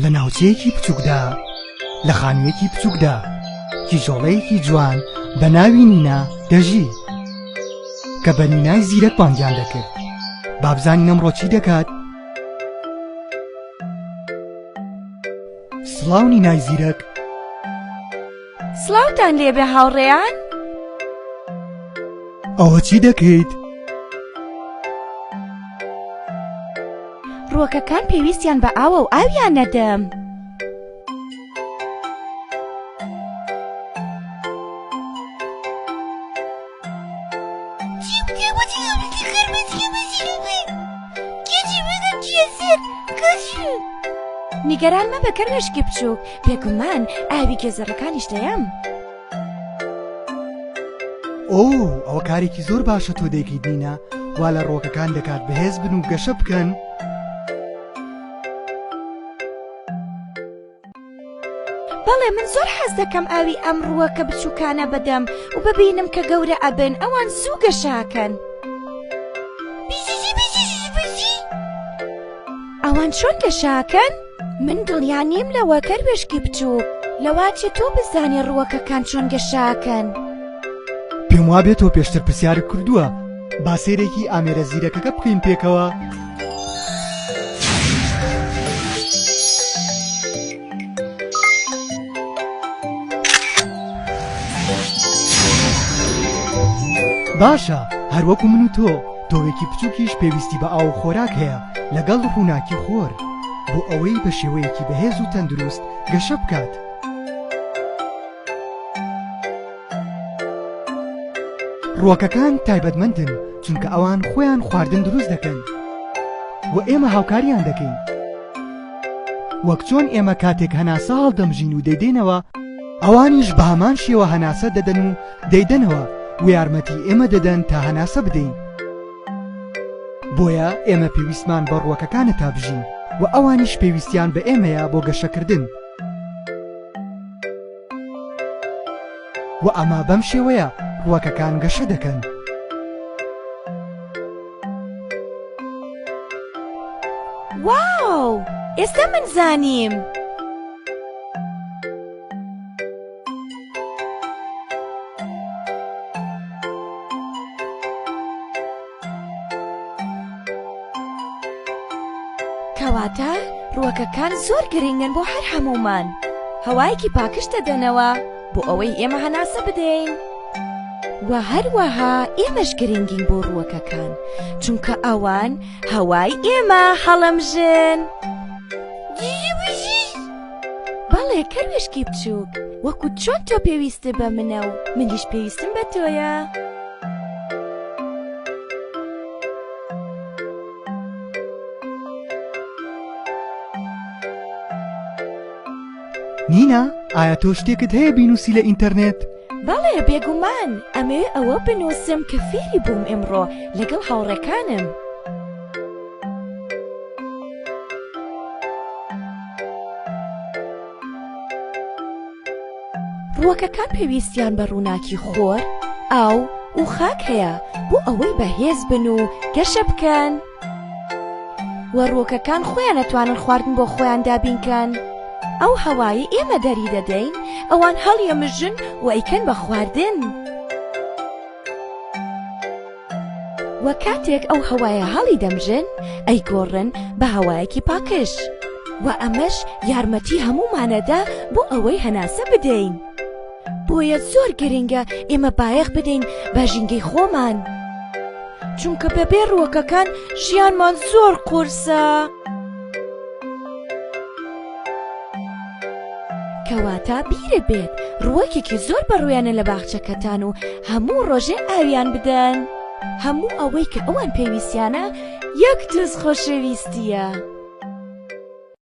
لە ناوچەیەکی بچووکدا لە خانوویەکی بچووکدا کیژۆڵەیەکی جوان بە ناوی نینا دەژی کە بە نینای زیرەک بانگیان دەکرد بابزانین ئەمڕۆ چی دەکات سڵاو نینای زیرەک سڵاوتان لێبێ هاوڕێیان ئەوە چی دەکەیت؟ ڕووەکەکان پێویستیان بە ئاوە و ئاویان نەدەم. نیگەران مەبە کەروێشکی بچووک بێگومان ئاوی گێزەرەکانیش دەیەم. ئۆ ئەوە کارێکی زۆر باشە تۆ دەیکەیت نینا وا لە ڕۆکەکان دەکات بەهێز بن و گەشە بکەن. بەڵێ من زۆر حەز دەکەم ئاوی ئەم ڕووەکە بچووکانە بدەم و ببینم کە گەورە ئەبن ئەوان زوو گەشاکەن. ئەوان چۆن گەشاکەن؟ من دڵنیا نیم لەوە کەروێشکی بچووک لەواچێ تۆ بزانی ڕووەکەکان چۆن گەشاکەن. پێم وابێ تۆ پێشتر پرسیارت کردووە با سەیرێکی ئامێرە زیرەکەکە بکەین پێکەوە. باشە هەروەکو من و تۆ تۆوێکی بچووکیش پێویستی بە ئاو و خۆراک هەیە لەگەڵ ڕووناکی خۆر بۆ ئەوەی بە شێوەیەکی بەهێز و تەندروست گەشە بکات. ڕووەکەکان تایبەتمەندن چونکە ئەوان خۆیان خواردن دروست دەکەن و ئێمە هاوکاریان دەکەین. وەک چۆن ئێمە کاتێک هەناسە هەڵدەمژین و دەیدەینەوە، ئەوانیش بە هەمان شێوە هەناسە دەدەن و دەیدەنەوە و یارمەتی ئێمە دەدەن تا هەناسە بدەین. بۆیە ئێمە پێویستمان بە ڕووەکەکانە تا بژین و ئەوانیش پێویستیان بە ئێمەیە بۆ گەشەکردن. و ئەمە بەم شێوەیە ڕووەکەکان گەشە دەکەن. واو! ئێستا من زانیم! کەواتە ڕووەکەکان زۆر گرنگن بۆ هەر هەموومان هەوایەکی پاکژ دەدەنەوە بۆ ئەوەی ئێمە هەناسە بدەین و هەروەها ئێمەش گرنگین بۆ ڕووەکەکان چونکە ئەوان هەوای ئێمە هەڵەمژن. بەڵێ کەروێشکی بچووک وەکو چۆن تۆ پێویستت بە منە و منیش پێویستم بە تۆیە. نینا ئایا تۆ شتێکت هەیە بینوسی لە ئینتەرنێت؟ بەڵێ بێگومان ئەمەوێ ئەوە بنووسم کە فێری بووم ئمڕۆ لەگەڵ هاوڕێکانم. ڕووەکەکان پێویستیان بە ڕووناکی خۆر، ئاو و خاک هەیە بۆ ئەوەی بەهێز بن و گەشە بکەن. وە ڕووەکەکان خۆیان ئەتوانن خواردن بۆ خۆیان دابین کەن. ئەو هەوایەی ئێمە دەری دەدەین ئەوان هەڵیەمژن و ئەیکەن بە خواردن. وە کاتێک ئەو هەوایە هەڵی دەمژن ئەیگۆڕن بە هەوایەکی پاکژ وە ئەمەش یارمەتی هەموومانەدا بۆ ئەوەی هەناسە بدەین بۆیە زۆر گرنگە ئێمە بایەخ بدەین بە ژینگەی خۆمان چونکە بەبێ ڕووەکەکان ژیانمان زۆر قورسە. کەواتە بیرت بێت ڕووەکێکی زۆر بەڕوویانە لە باخچەکەتان و هەموو ڕۆژێ ئاویان بدەن. هەموو ئەوەی کە ئەوان پێویستیانە یەک تۆز خۆشەویستییە.